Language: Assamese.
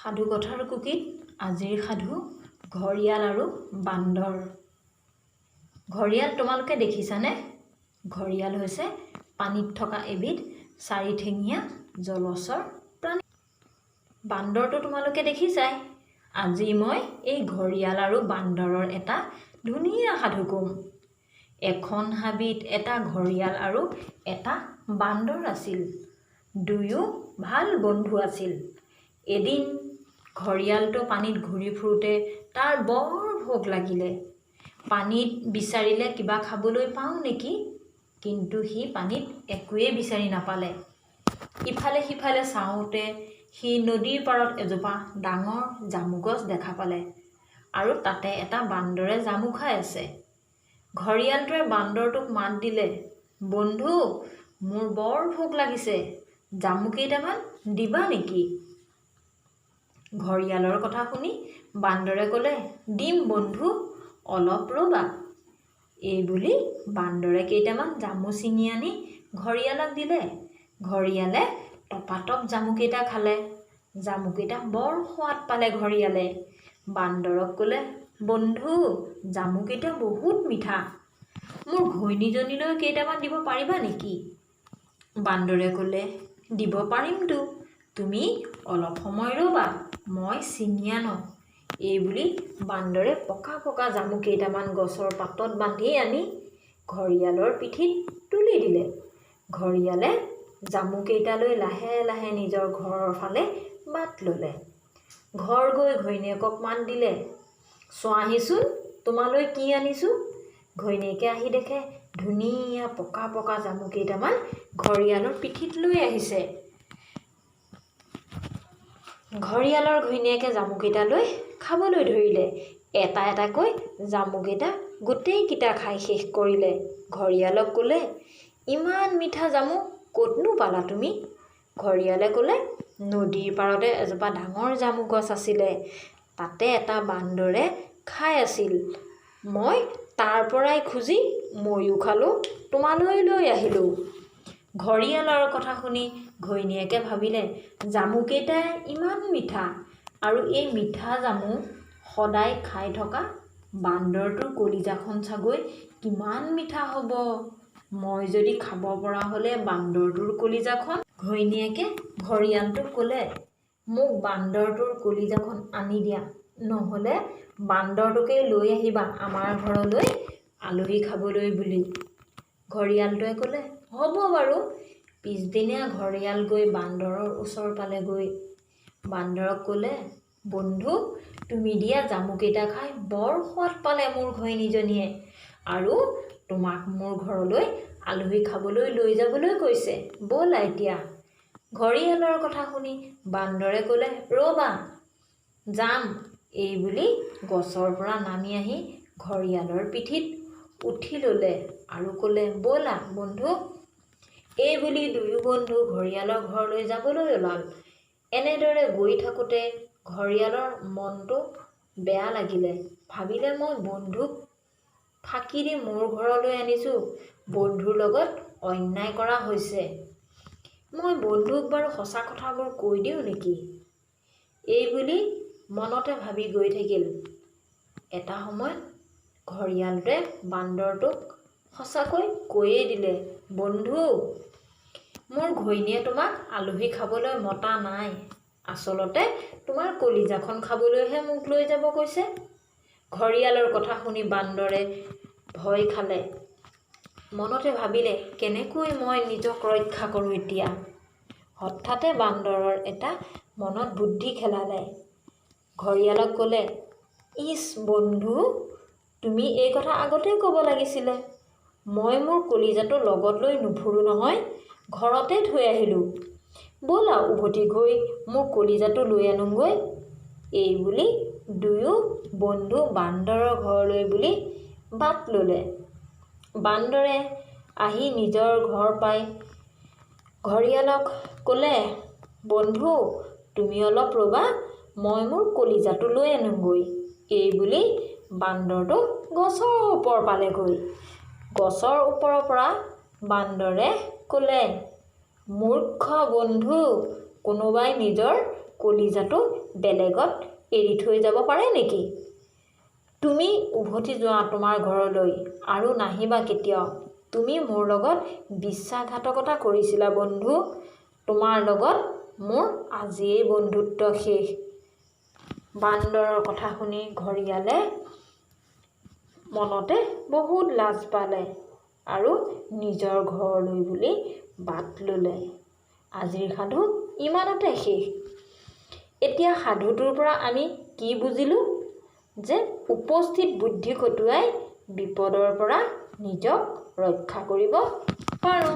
সাধুকথাৰ কুকিত আজিৰ সাধু ঘৰিয়াল আৰু বান্দৰ। ঘৰিয়াল তোমালোকে দেখিছানে? ঘৰিয়াল হৈছে পানীত থকা এবিধ চাৰিঠেঙীয়া জলচৰ প্ৰাণী। বান্দৰটো তোমালোকে দেখিছাই। আজি মই এই ঘৰিয়াল আৰু বান্দৰৰ এটা ধুনীয়া সাধু ক'ম। এখন হাবিত এটা ঘৰিয়াল আৰু এটা বান্দৰ আছিল। দুয়ো ভাল বন্ধু আছিল। এদিন ঘৰিয়ালটো পানীত ঘূৰি ফুৰোঁতে তাৰ বৰ ভোক লাগিলে। পানীত বিচাৰিলে কিবা খাবলৈ পাওঁ নেকি, কিন্তু সি পানীত একোৱেই বিচাৰি নাপালে। ইফালে সিফালে চাওঁতে সি নদীৰ পাৰত এজোপা ডাঙৰ জামু গছ দেখা পালে আৰু তাতে এটা বান্দৰে জামু খাই আছে। ঘৰিয়ালটোৱে বান্দৰটোক মাত দিলে, বন্ধু, মোৰ বৰ ভোক লাগিছে, জামু কেইটামান দিবা নেকি? ঘৰিয়ালৰ কথা শুনি বান্দৰে ক'লে, দিম বন্ধু, অলপ ৰ'বা। এই বুলি বান্দৰে কেইটামান জামু ছিঙি আনি ঘৰিয়ালক দিলে। ঘৰিয়ালে টপাটপ জামুকেইটা খালে। জামুকেইটা বৰ সোৱাদ পালে ঘৰিয়ালে। বান্দৰক ক'লে, বন্ধু, জামুকেইটা বহুত মিঠা, মোৰ ঘৈণীজনীলৈ কেইটামান দিব পাৰিবা নেকি? বান্দৰে ক'লে, দিব পাৰিমতো, তুমি অলপ সময় ৰ'বা, মই ছিঙি আনো। এই বুলি বান্দৰে পকা পকা জামু কেইটামান গছৰ পাতত বান্ধি আনি ঘৰিয়ালৰ পিঠিত তুলি দিলে। ঘৰিয়ালে জামুকেইটা লৈ লাহে লাহে নিজৰ ঘৰৰ ফালে বাট ল'লে। ঘৰ গৈ ঘৈণীয়েকক মাত দিলে, চোৱাহিচোন, তোমালৈ কি আনিছোঁ। ঘৈণীয়েকে আহি দেখে ধুনীয়া পকা পকা জামু কেইটামান ঘৰিয়ালৰ পিঠিত লৈ আহিছে। ঘৰিয়ালৰ ঘৈণীয়েকে জামুকেইটা লৈ খাবলৈ ধৰিলে। এটা এটাকৈ জামুকেইটা গোটেইকেইটা খাই শেষ কৰিলে। ঘৰিয়ালক ক'লে, ইমান মিঠা জামু ক'তনো পালা তুমি? ঘৰিয়ালে ক'লে, নদীৰ পাৰতে এজোপা ডাঙৰ জামু গছ আছিলে, তাতে এটা বান্দৰে খাই আছিল, মই তাৰ পৰাই খুজি ময়ো খালোঁ, তোমালৈ লৈ আহিলোঁ। ঘৰিয়ালৰ কথা শুনি ঘৈণীয়েকে ভাবিলে, জামুকেইটা ইমান মিঠা আৰু এই মিঠা জামু সদায় খাই থকা বান্দৰটোৰ কলিজাখন চাগৈ কিমান মিঠা হ'ব। মই যদি খাব পৰা হ'লে বান্দৰটোৰ কলিজাখন। ঘৈণীয়েকে ঘৰিয়ালটোক ক'লে, মোক বান্দৰটোৰ কলিজাখন আনি দিয়া, নহ'লে বান্দৰটোকেই লৈ আহিবা আমাৰ ঘৰলৈ আলহী খাবলৈ বুলি। ঘৰিয়ালটোৱে ক'লে, হ'ব বাৰু। পিছদিনা ঘৰিয়াল গৈ বান্দৰৰ ওচৰ পালেগৈ। বান্দৰক ক'লে, বন্ধু, তুমি দিয়া জামুকেইটা খাই বৰ সোৱাদ পালে মোৰ ঘৈণীজনীয়ে আৰু তোমাক মোৰ ঘৰলৈ আলহী খাবলৈ লৈ যাবলৈ কৈছে, ব'লা এতিয়া। ঘৰিয়ালৰ কথা শুনি বান্দৰে ক'লে, ৰ'বা, যাম। এই বুলি গছৰ পৰা নামি আহি ঘৰিয়ালৰ পিঠিত উঠি ল'লে আৰু ক'লে, ব'লা বন্ধু। এই বুলি দুয়ো বন্ধু ঘৰিয়ালৰ ঘৰলৈ যাবলৈ ওলাল। এনেদৰে গৈ থাকোঁতে ঘৰিয়ালৰ মনটো বেয়া লাগিলে। ভাবিলে, মই বন্ধুক ফাঁকি দি মোৰ ঘৰলৈ আনিছোঁ, বন্ধুৰ লগত অন্যায় কৰা হৈছে। মই বন্ধুক বাৰু সঁচা কথাবোৰ কৈ দিওঁ নেকি? এই বুলি মনতে ভাবি গৈ থাকিল। এটা সময়ত ঘৰিয়ালটোৱে বান্দৰটোক সঁচাকৈ কৈয়ে দিলে, বন্ধু, মোৰ ঘৈণীয়ে তোমাক আলহী খাবলৈ মতা নাই, আচলতে তোমাৰ কলিজাখন খাবলৈহে মোক লৈ যাব কৈছে। ঘৰিয়ালৰ কথা শুনি বান্দৰে ভয় খালে। মনতে ভাবিলে, কেনেকৈ মই নিজক ৰক্ষা কৰোঁ এতিয়া? হঠাতে বান্দৰৰ এটা মনত বুদ্ধি খেলালে। ঘৰিয়ালক ক'লে, ইছ বন্ধু, তুমি এই কথা আগতেই ক'ব লাগিছিলে। মই মোৰ কলিজাটো লগত লৈ নুফুৰোঁ নহয়, ঘৰতে থৈ আহিলোঁ। ব'লা উভতি গৈ মোৰ কলিজাটো লৈ আনোগৈ। এই বুলি দুয়ো বন্ধু বান্দৰৰ ঘৰলৈ বুলি বাট ল'লে। বান্দৰে আহি নিজৰ ঘৰ পাই ঘৰিয়ালক ক'লে, বন্ধু, তুমি অলপ ৰ'বা, মই মোৰ কলিজাটো লৈ আনোগৈ। এই বুলি বান্দৰটো গছৰ ওপৰ পালেগৈ। গছৰ ওপৰৰ পৰা বান্দৰে ক'লে, মূৰ্খ বন্ধু, কোনোবাই নিজৰ কলিজাটো বেলেগত এৰি থৈ যাব পাৰে নেকি? তুমি উভতি যোৱা তোমাৰ ঘৰলৈ আৰু নাহিবা কেতিয়াও। তুমি মোৰ লগত বিশ্বাসঘাতকতা কৰিছিলা বন্ধু। তোমাৰ লগত মোৰ আজিয়েই বন্ধুত্ব শেষ। বান্দৰৰ কথা শুনি ঘৰিয়ালে মনতে বহুত লাজ পালে আৰু নিজৰ ঘৰলৈ বুলি বাট ল'লে। আজিৰ সাধু ইমানতে শেষ। এতিয়া সাধুটোৰ পৰা আমি কি বুজিলোঁ? যে উপস্থিত বুদ্ধি খটুৱাই বিপদৰ পৰা নিজক ৰক্ষা কৰিব পাৰোঁ।